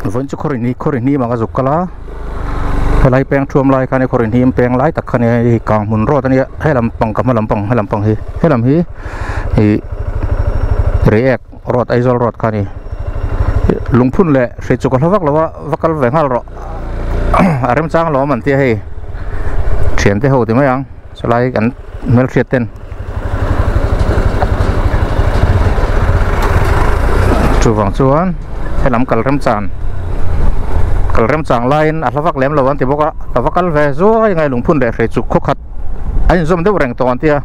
Vawiin chu khawrin hi khawrin hnim ang a zuk kal a helai peng thuam lai khan khawrin hnim peng lai tak kha nia hei kang hmun road ania helam pang ka hma lampang helam pang hi helam hi ih reiek road Aizawl road kha a ni lungphun leh hrei chu ka hla vak lo a va kal ve nghal rawh a remchang lawm an tia hei thiante ho ti mai ang chulai kan hmelhriat ten chuvang chuan helam kal remchan kal remchang laiin a hla vak lem lo an ti bawk a ka va kal ve zuai ngai lungphun leh hrei chuk khawkhat a inzawm deuh reng tawh an tia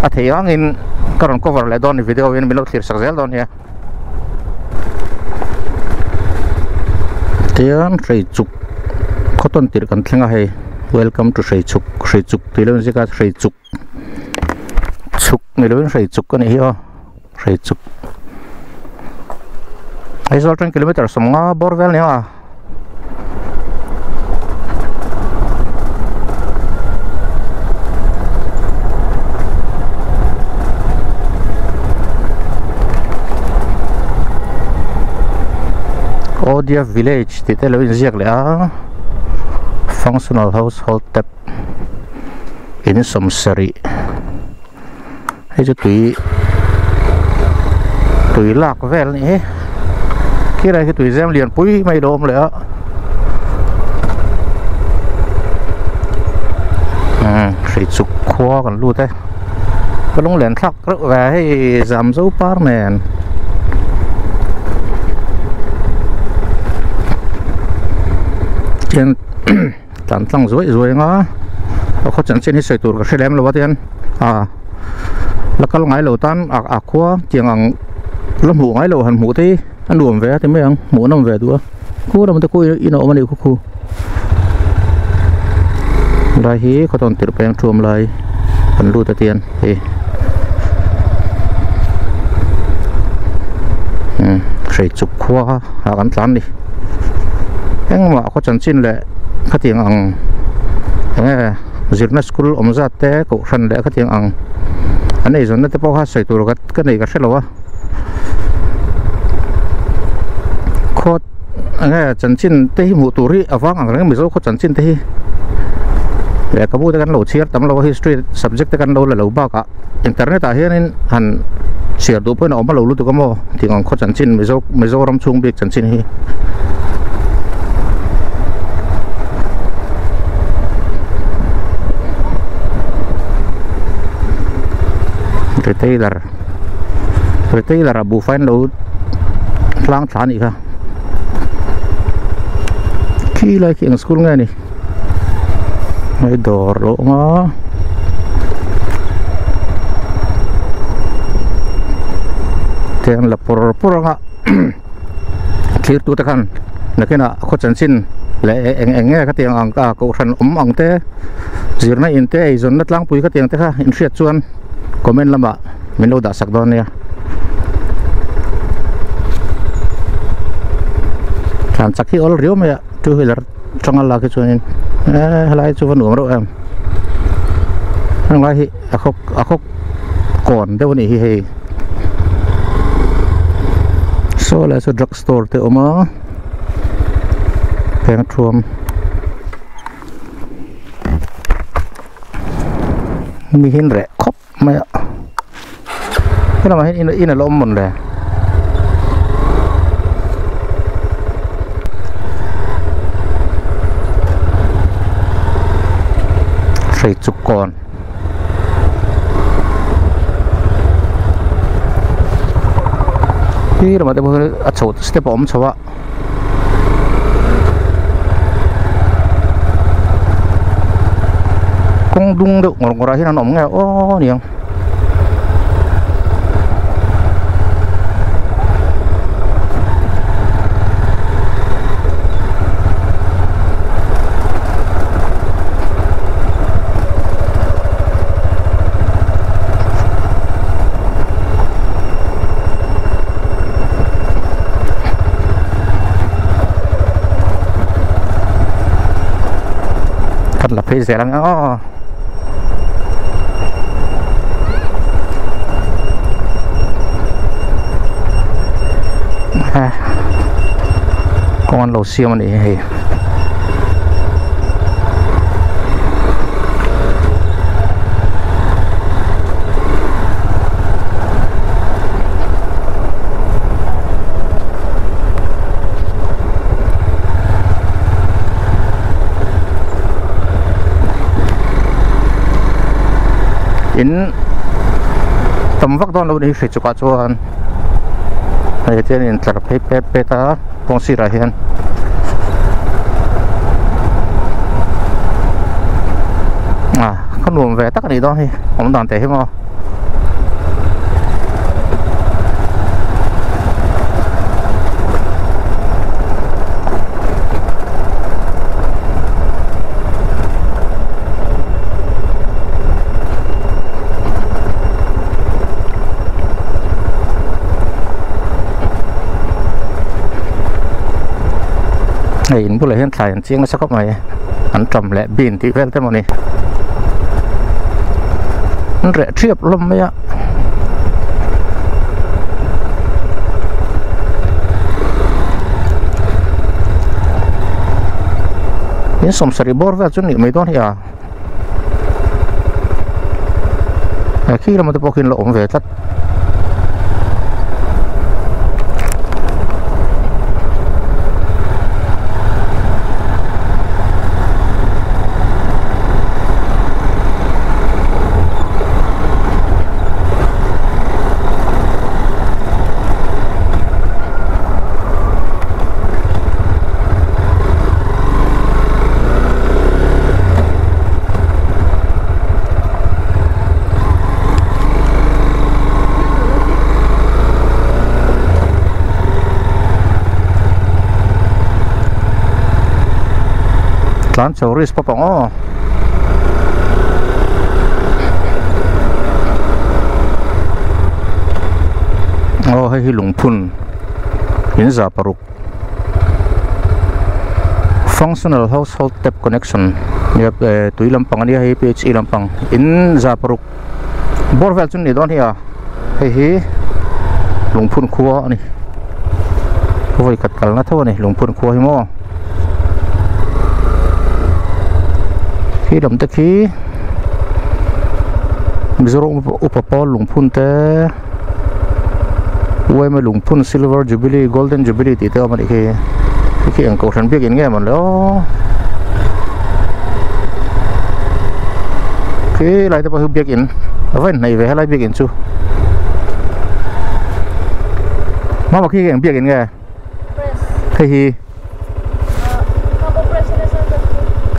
a theih angin ka rawn cover leh dawn ni video in min lo thlir sak zel dawn nia tian hrei chuk khaw tawn tirh kan thleng a hei welcome to hrei chuk hrei chuk tih lo inziak a hrei chuk chuk ni lovin hrei chuk a nih hi aw hrei chuk Aizawl atang kilometer sawmnga bawr vel nia a. Odia village tih te lo inziak leh a functional household tap in sawmsarih hei chu tui tui lak vel a nih hi khilai khi tui zem lian pui mai lo awm leh a umm hrei chuk khua kan lut e ka lung len thlak reuh ve hei zam zo par nen chuan tlan tlang zuai zuai anga a khaw chanchin hi sawi tur ka hre lem lo a tihian ah la kal ngai lo tan a a khua tiang ang la hmuh ngai lo han hmuh te hi a nuam ve a ti mai ang hmuh a nawm ve duh a khu lam te khu in a awm a nih khu khu lai hi khaw tawn tirh peng thuam lai kan lut a tihian hei umm hrei chuk khua ah kan tlan a ni engmah khaw chanchin leh khatiang ang enge zirna school awm zat te kohhran leh khatiang ang an eizawnna te pawh kha sawi tur ka ka nei ka hre lo a khaw enge chanchin te hi hmuh tur hi a vang ang reng mizo khaw chanchin te hi lehkhabu te kan lo chhiar tam lo a history subject te kan lo la lo bakah internet ah hianin han chhiar duh pawhin a awm a lo lutuk a maw tih ang khaw chanchin mizo mizoram chhung bik chanchin hi. Retailer retailer ah buhfai an lo hlang thla a nih kha khi lai khi eng school nge ni hei dawr lo awm a te an la pawr pawr ang a thlir tute khan nakinah khaw chanchin leh eng eng nge khatiang ang a kohhran awm ang te zirna in te eizawnna tlangpui khatiang te kha inhriat chuan comment lamah min lo dah sak dawn nia thlan chak hi awl riau mai a two wheeler atanga lak hi chuanin eee helai chu va nuam reuh em helai hi a khaw a khaw kawn deuh a nih hi hei saw lai saw drug store te a awm a peng thuam mi hi an reh khawp mai a helamah hian in in a la awm mawn le. Hrei chuk kawn khi lamah te pawh hian a chho step a awm chho a. Kawng dung deuh ngawr ngawr ah hian an awm nge aw niang. Kan la phei zel ang aw. Kawng an lo siam a ni hei. In tam vak dawn lo ni hri chukah chuan hei tian in tlar phei pet pet a kawng sirah hian ah ka nuam ve tak a nih dawn hi awm dan teh hi maw. Hei in bulah hian thlai an chiang nasa khawp mai an ṭam leh bean tih vel te mawni an reh ṭhiap hlawm mai a. In sawmsarih bawr vel chu nih mai dawn hi a he khi lamah te pawh khian la awm ve tlat. Tlan chho risk pawp ang aw. Aw hei hi lungphun in za paruk functional household tap connection nia tui lampang ania hei phe lampang in za paruk bawr vel chu ni dawn hi a hei hi lungphun khua a ni vawi khat kalna tho a ni lungphun khua hi maw khi lam te khi Mizoram upa pawl lungphun te uaima lungphun silver jubilee golden jubilee tih te a awm a nih khi khi khi eng kohhran biakin nge mawn le aw khi lai te pawh hi biakin a va inhnaih ve helai biakin chu mama khi eng biakin nge hei hi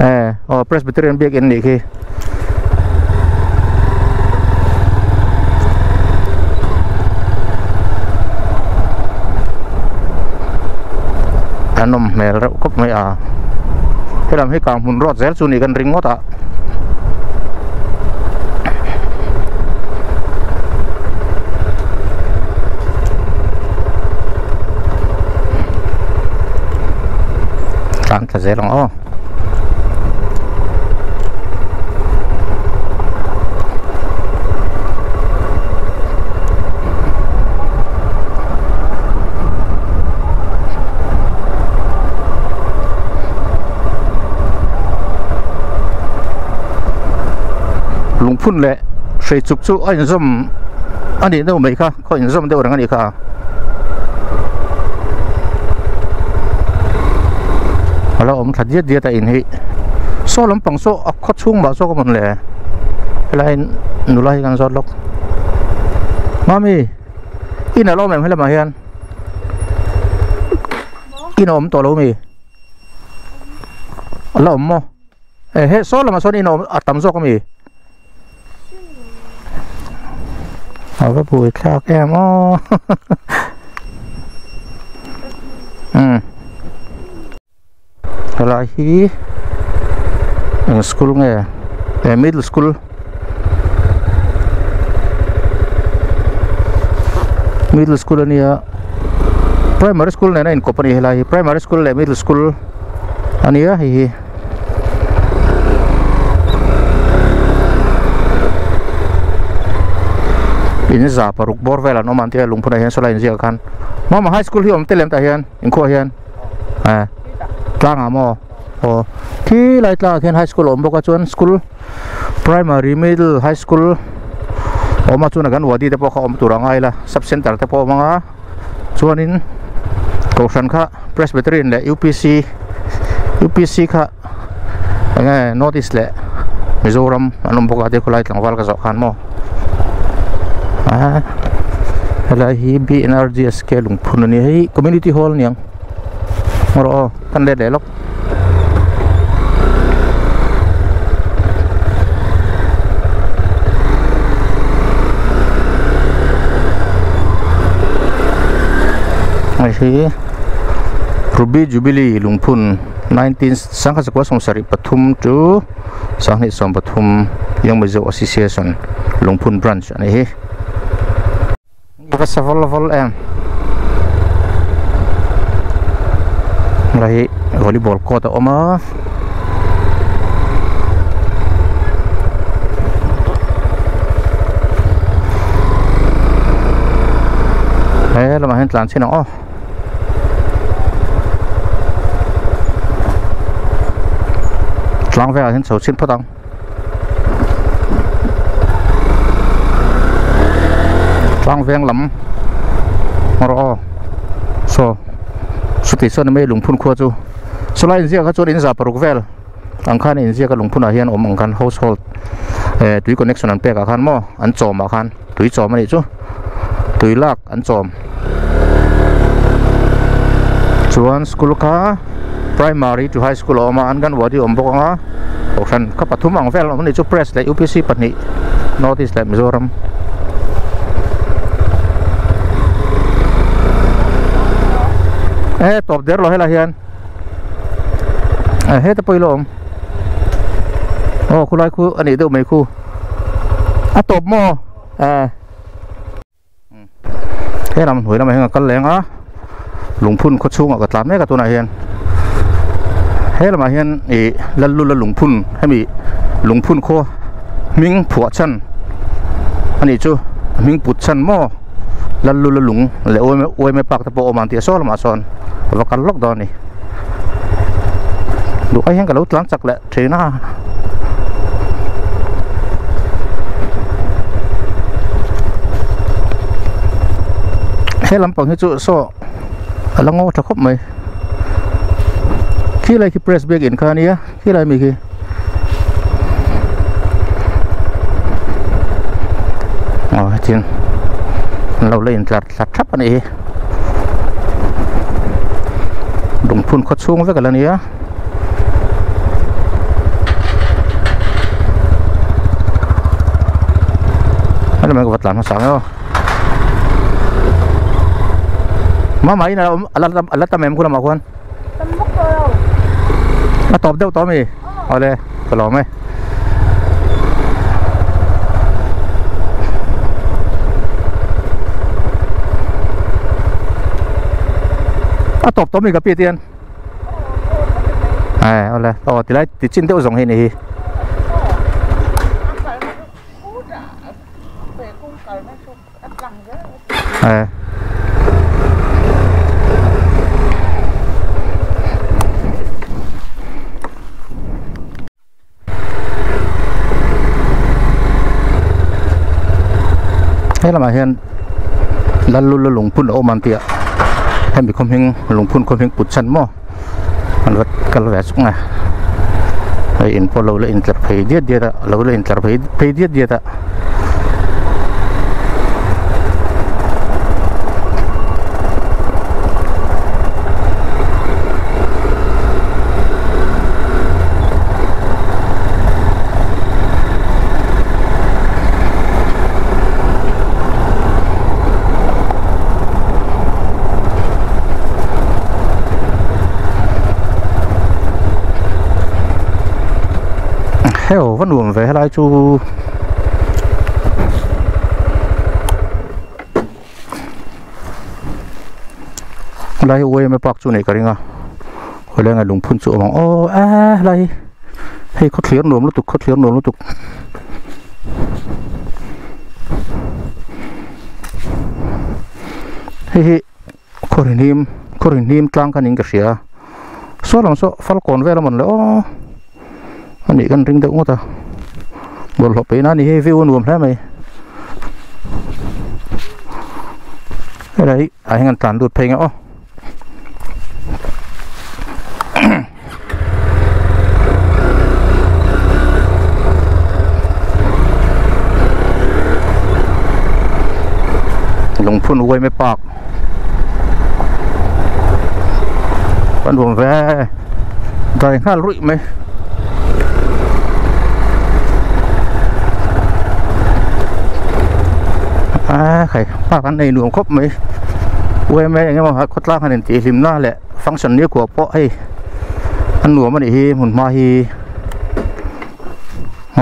eh aw presbyterian biakin nih khi. A nawm hmel reuh khawp mai a helam hi kang hmun ruat zel chu ni kan ring ngawt a. Tlan thla zel ang aw. Lungphun leh hreichuk chu a inzawm a nih deuh mai kha khaw inzawm deuh reng a nih kha. A lo awm thla diat diat a in hi saw lampang saw a khaw chhung mah zawk a mawn le helai nula hi kan zawt lawk mami in a lo awm em helamah hian in a awm tawh lo mi a la awm maw eh he saw lamah sawn in a awm a tam zawk a mi. A va bui thlak em aw umm helai hi eng school nge eh middle school middle school ania primary school nen a inkawp a ni helai hi primary school leh middle school ania hei hi. In za paruk bawr vel an awm ang tia lungphunah hian saw lai inziak ah khan mama high school hi awm tel em tah hian inkhua hian Eh tlangah maw aw khi lai tlangah khian high school a awm bawk a chuan school primary middle high school a awm a chuan anganwadi te pawh kha awm tur a ngai la sub center te pawh a awm ang a chuanin kohhran kha presbyterian leh upc upc kha eng nge north east leh mizoram an awm bawk a te khawlai tlangval ka zawh khan maw ah helai hi bnrgsk lungphun a ni hei community hall a ni ang maw rawh aw kan let leh lawk. Hei hi Ruby Jubilee lungphun 19 sangkhat zakua sawmsarih pathum chu sanghnih sawmpathum Young Mizo Association lungphun branch a ni hi. Ka sa vawl vawl em helai hi volleyball court a awm a he lamah hian tlan chhin ang aw tlang velah hian chho chhin phawt ang. Tlang veng lam rawh aw saw chuti chuan mai lungphun khua chu chulai inziak kha chuan in za paruk vel ang khan inziak a lungphun ah hian awm ang khan household eh tui connection an pek ah khan maw an chawm ah khan tui chawm a nih chu tui lak an chawm chuan school kha primary to high school a awm a anganwadi a awm bawk ang a kohhran kha pathum ang vel a awm a nih chu press leh upc pahnih north east leh mizoram. E tawp der lo helai hian heta pawh ilo awm aw khulai khu a nih deuh mai khu a tawp maw eh. He lam hnuai lamah hian ka kal leng a lungphun khaw chhungah ka tlan mek a tunah hian he lamah hian ih Lallula lungphun hemi lungphun khaw hming phuah chhan a nih chu hming put chhan maw Lallula lung leh uaime park te pawh a awm ang tih a saw lamah sawn a va kal lawk dawn a ni duh ai hian ka lo tlan chak leh thin a. He lampang hi chu saw a la ngaw tha khawp mai khi lai khi press bag in kha a nia khi lai mi khi aw hetiang an lo la intlar thla thap a nih hi lungphun khaw chhung vek a la nia. Hello ka tlan hmasa ang aw Mama in ala ala tam em khulamah khuan Tam bawk tawh lo A tawp deuh tawh ami Awle ka lawm e A tawp tawh ami ka pi tian eh awle aw tilai ti chin deuh zawng hi ni hi eh He lamah hian Lallula lungphun a awm ang tih ah hemi khaw hming lungphun khaw hming put chhan maw an va kal ve chuk nge hei in pawh lo la intlar phei diat diat a lo la intlar phei phei diat diat a. Heo va nuam ve helai chu helai hi uaime park chu neih ka ring a khawilai anga lungphun chu a awm ang aw a helai hi hei khawthlir nuam lutuk khawthlir nuam lutuk. Hei hi. Khawri hnim khawri hnim tlang kha niin ka hria Saw lam saw falkawn vel a mawn le aw a nih kan ring deuh ngawt a bawlhhlawh peih na a ni hi view a nuam hle mai helai hi ah hian kan tlan lut phei nge aw. Lungphun uaime park a nuam ve dai nghal ruih mai a khai park an nei nuam khawp mai uaime eng emaw khawtlang han intih hlimna leh function ni kua pawh hei a nuam a nih hi hmun hma hi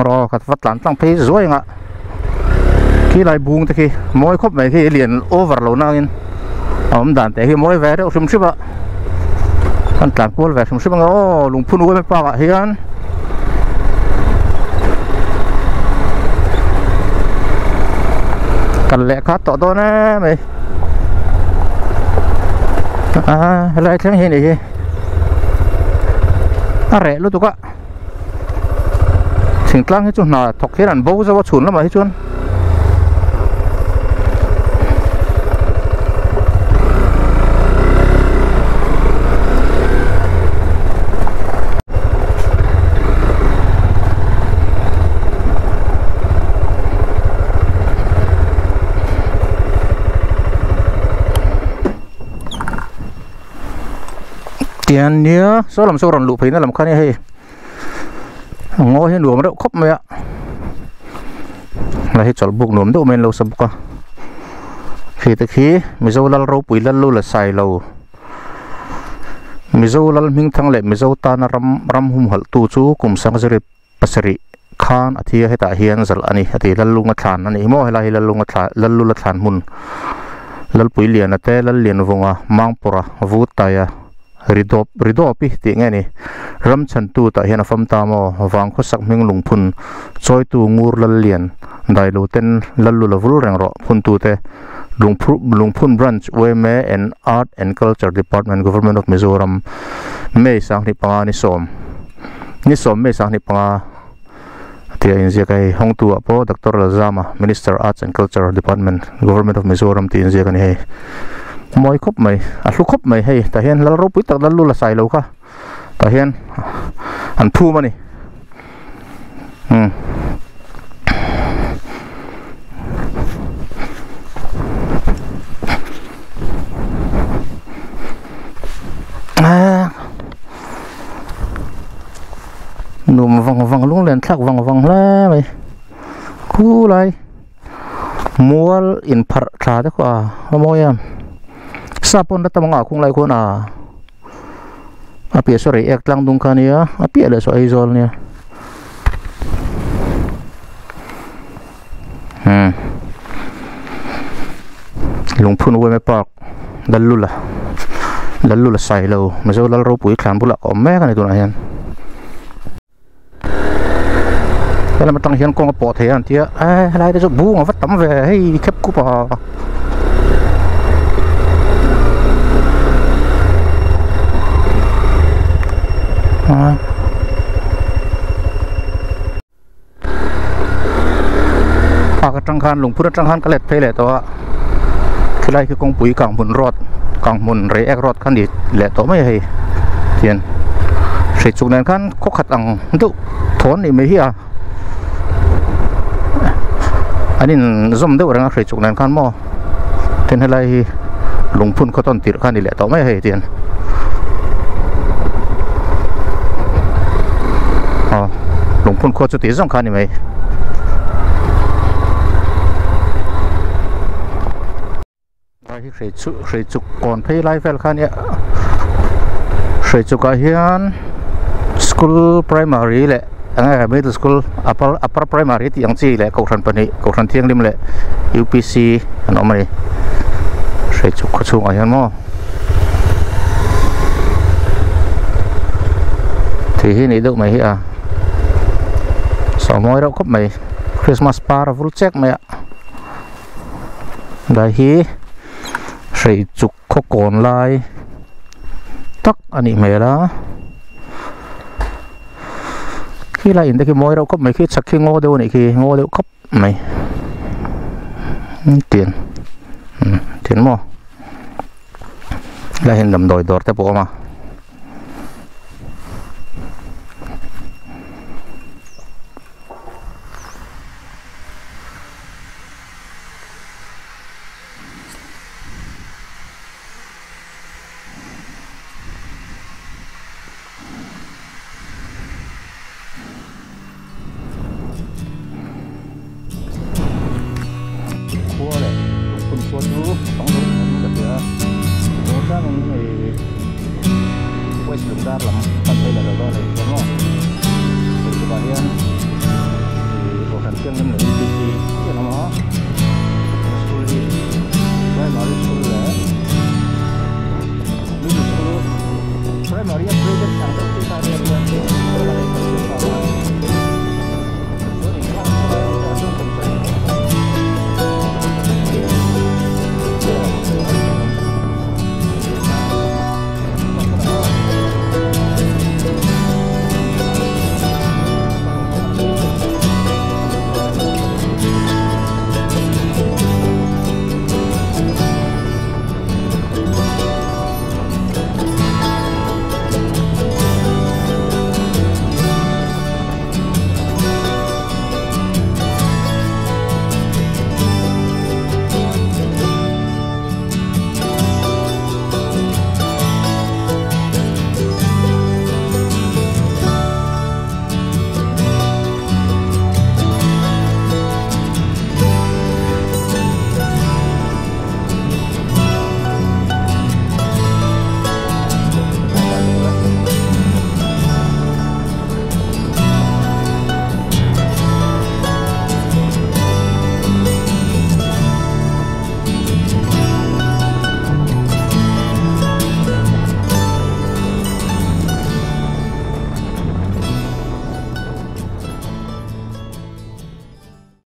rawh khat va tlan tlang phei zuai ang a khi lai bung te khi mawi khawp mai khi lian over lo nangin a awm dan te hi mawi ve reuh hrim hrim a an tlan kual ve hrim hrim ang a aw lungphun uaime park ah hian kal leh kha tawh dawn em mai. A helai thleng hi a nih hi a reh lutuk a thingtlang hi chu hna thawk hian an bo zo a chhun lamah hi chuan Tian nia saw lam saw rawn luh phei na lam kha nia hei a ngaw hi a nuam reuh khawp mai a helai hi chawlh buk nuam deuh mai an lo sa bawk a khi te khi Mizo lal ropui lal lu la sai lo Mizo lal hming thang leh Mizo tana ram ram humhalh tu chu kum sangzarip pasarih khan a thi a hetah hian zalh a ni a ti Lallunga thlan a ni maw helai hi Lallunga thlan Lallula thlan hmun Lalpui Liana te Lallianvunga Mangpawrha Vutaia Ridawp Ridawpi tih nge ni Ramchhantu tah hian a fam ta maw Vangkhawsak hming lungphun Chawitu Ngur Lallian Dailo ten Lallula vul reng rawh phuntu te Lungphu Lungphun Branch yma and Art and Culture Department Government of Mizoram May sanghnih panga ni sawm ni sawm May sanghnih panga tia inziak a hei hawngtu ah pawh Doctor Lalzama Minister Arts and Culture Department Government of Mizoram tih inziak a ni hei mawi khawp mai a hlu khawp mai hei tah hian lal ropui tak lal lu la sai lo kha tah hian an phum a ni. Hmm. Nuam vang vang lung len thlak vang vang hle mai khulai mual in pharh tha te khaw a a mawi em sap pawn la tam ang a khung lai khuan a. A piah saw rei ek tlang dung kha ania a piah leh saw Aizawl ania umm Lungphun Uaime Park Lallula Lallula Sailo Mizo Lal ropui thlan bulah ka awm mek a ni tunah hian. Helam atang hian kawng a pawh thei a an tia e helai te chu bung a va tam ve hei khep khup a park atang khan lungphun atang khan ka let phei leh tawh a khilai khi kawngpui kanghmun road kanghmun reiek road kha ni leh tawh mai a hei tian hreichuk nen khan. Khaw khat ang deuh thawn nih mai hi a an in zawm deuh reng a hrei chuk nen khan maw tin helai hi lungphun khaw tawn tirh kha a ni leh tawh mai a hei tian aw lungphun khua chu tih zawng kha a ni mai. Lai hi hrei chu hrei chuk kawn phei lai vel kha ania hrei chukah hian school primary leh eng nge middle school upper upper primary tih ang chi leh kohhran pahnih kohhran thianghlim leh U_P_C an awm a ni hrei chuk khaw chhungah hian maw thei hi a nih deuh mai hi a saw mawi reuh khawp mai christmas par a vul chek mai a. Helai hi hrei chuk khaw kawn lai tak a nih hmel a. Khi lai in te khi mawi reuh khawp mai khi chhak khi ngaw deuh a nih khi ngaw deuh khawp mai tiang tiang maw helai hian damdawi dawr te pawh a awm a. Khua leh lungphun khua chu a pang deuh niin ka hria a changin hei west lungdar lam pan phei la lo dawn a ni chuan maw hei chutah hian ih kohhran thianghlim leh UPC hi an awm a school hi primary school leh middle school primary upgraded ang deuh chi kha a nia.